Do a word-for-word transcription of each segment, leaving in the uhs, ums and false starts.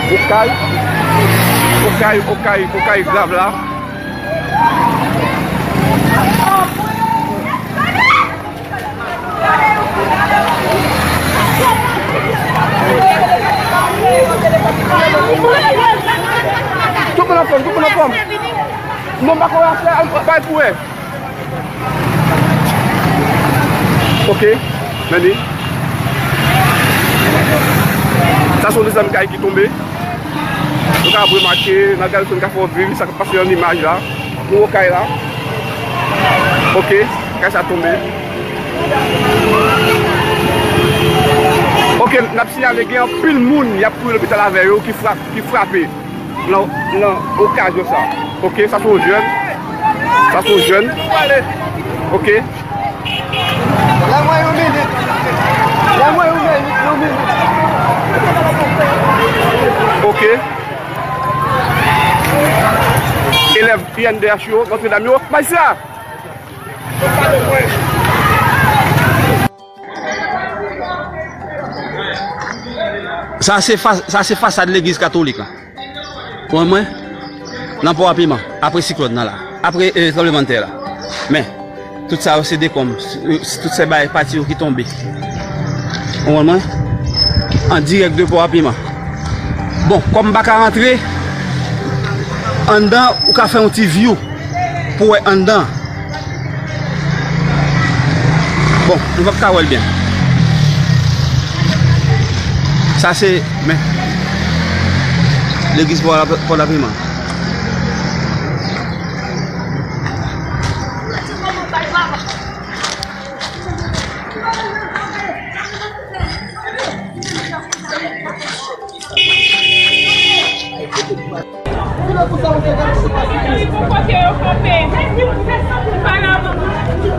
Okay, okay, okay, okay grav la. Tout moun anfòm, tout moun anfòm. Non, m pa kwè, bay pou wè. Ok, men li. Sa se yon dezyèm kay ki tonbe. Nou ka remake, nan gade sou nou ka fè w viv sa k ap pase nan imaj la. Pou kay la. Ok, kay sa tonbe. Ok, n ap siyale gen anpil moun y ap kouri lopital avè yo ki frap, ki frape nan, nan okazyon sa. Ok, sa se yon jèn. Sa se yon jèn. Ok. Ba mwen yon minit. Ba mwen yon minit, yon minit. Ok. Elèv I N D H yo, Notre Dame yo. Bay sila! Sa se fa-, sa se fasad legliz katolik la. Konprann mwen? Nan Pòtapiman, apre siklòn nan la, apre, eh, tranblemanntè la. Men, tout sa yo se dekonm, tout se bay pati yo ki tonbe. Konprann mwen? An dirèk de Pòtapiman. Bon, kòm m pa ka rantre anndan, ou ka fè yon ti view pou wè anndan. Bon, nou p ap ka wè l byen. Sa se, men, legliz Pò-, Pòtapiman.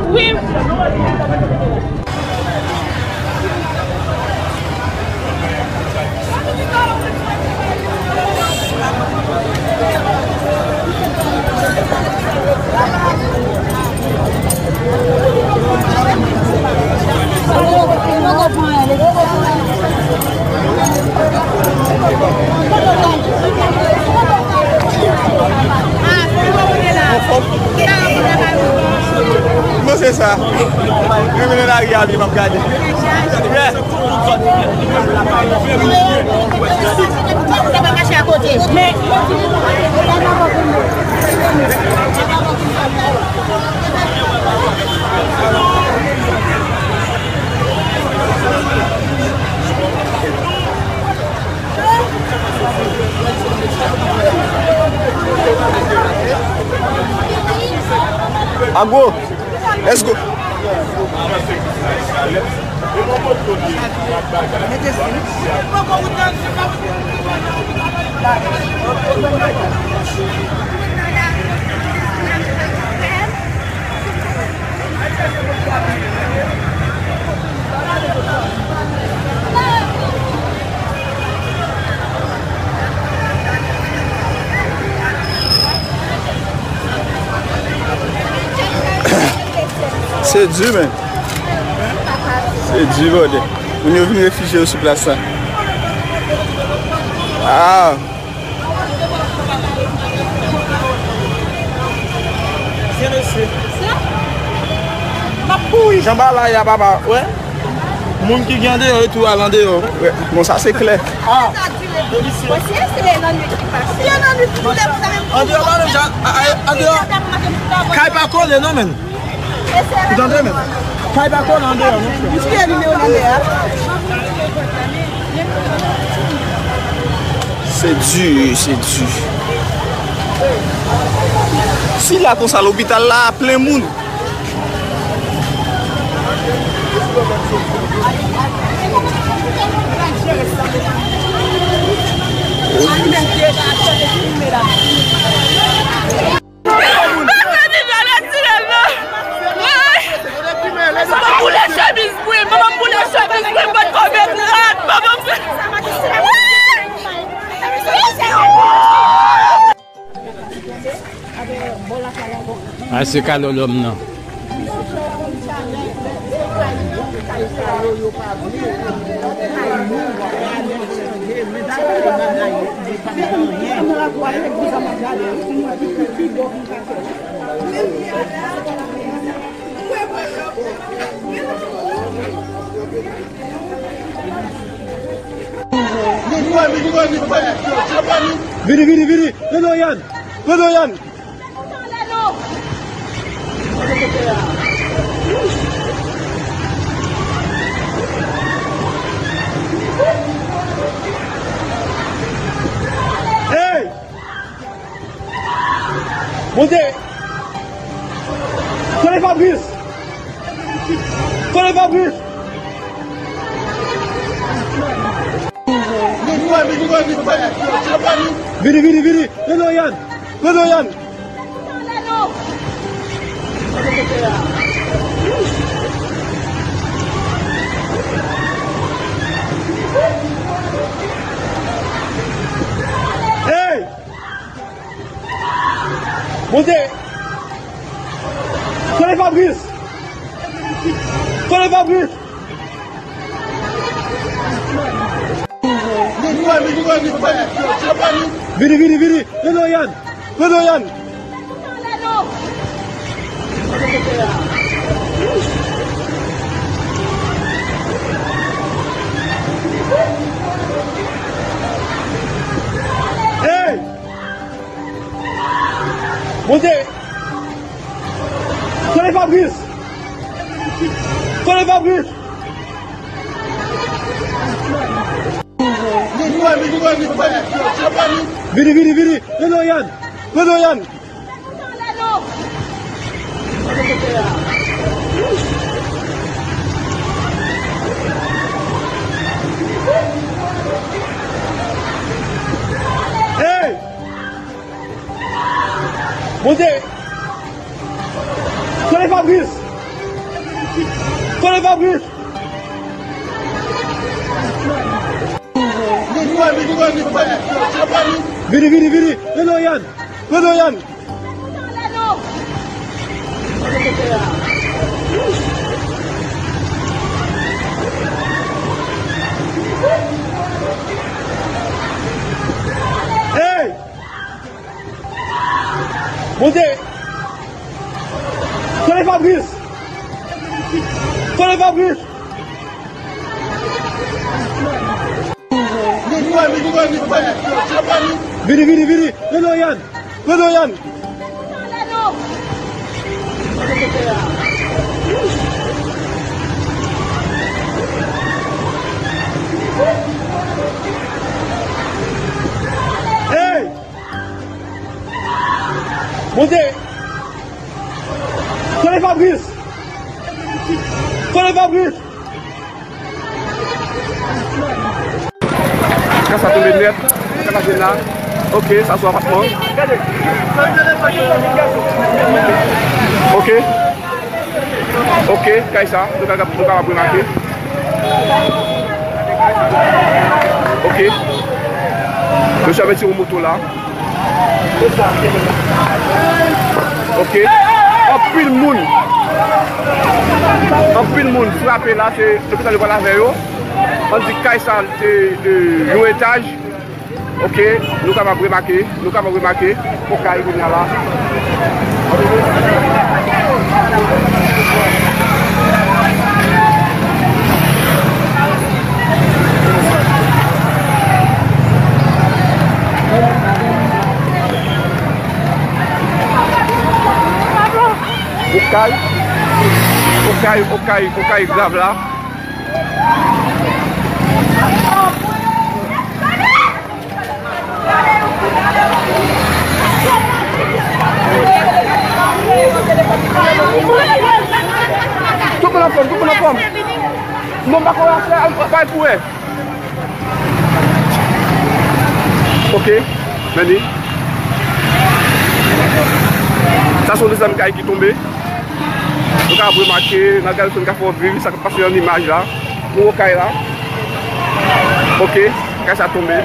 Wi. Non, se sa. Mwen mennen lari a, li p ap gade. Yeah. Agwo, èske Se di, men. Se di, brother. Moun yo vin refijye yo sou plas la. Ah. Jan bagay la ye a, papa, wè. Moun ki gen andeyò yo tou al andeyò. Wè. Bon, sa se klè. Ah. Andeyò pa menm jan, a, a, andeyò. Kay pa kole non, menn. Ou tande, menn? Kay pa kole andeyò non. Misye nimewo nan lè a. Se di, se di. Si la konsa, lopital la plen moun. Manman m boule chemiz mwen, manman m boule chemiz mwen, mwen pa t konn met rad, manman m. A se kalòlòm nan. Vini, vini, vini. Pran Dorian. Pran Dorian. Hey! Monte! Konnen Fabrice! Konnen Fabrice! Vini, vini, vini! Pran Dorian! Pran Dorian! Hey! Monte! Konnen Fabrice! Konnen Fabrice! Vini, vini, vini! Pran Dorian! Pran Dorian! Hey! Monte! Konnen Fabrice! Konnen Fabrice! Vini, vini, vini! Pran Dorian! Pran Dorian! Hey! Monte! Konnen Fabrice! Konnen Fabrice! Vini, vini, vini! Pran Dorian! Pran Dorian! Hey! Monte! Konnen Fabrice! Konnen Fabrice! Vini, vini, vini! Pran Dorian! Pran Dorian! Hey! Monte! Konnen Fabrice! Konnen Fabrice! Kay sa tonbe nèt. Sa k ap vin la. Ok, sa sou apatman. Ok. Ok, kay sa, nou ka, nou kapab remake. Ok. Mesye ap retire yon moto la. Ok. Anpil moun. Anpil moun frape la, se lopital yo pral avè yo. Ann di kay sa te, e, yon etaj. Ok, nou kapab remake, nou kapab remake. Pou kay kounye a la. Okay, okay, okay, okay, grav la. Tout moun anfòm, tout moun anfòm. Non, pa kò a fè, al bay pou wè. Ok, men li. Sa se yon dezyèm kay ki tonbe. Nou ka remake, nan gade sou ka fè viv sa k ap pase nan imaj la. Pou kay la. Ok, kay sa tonbe.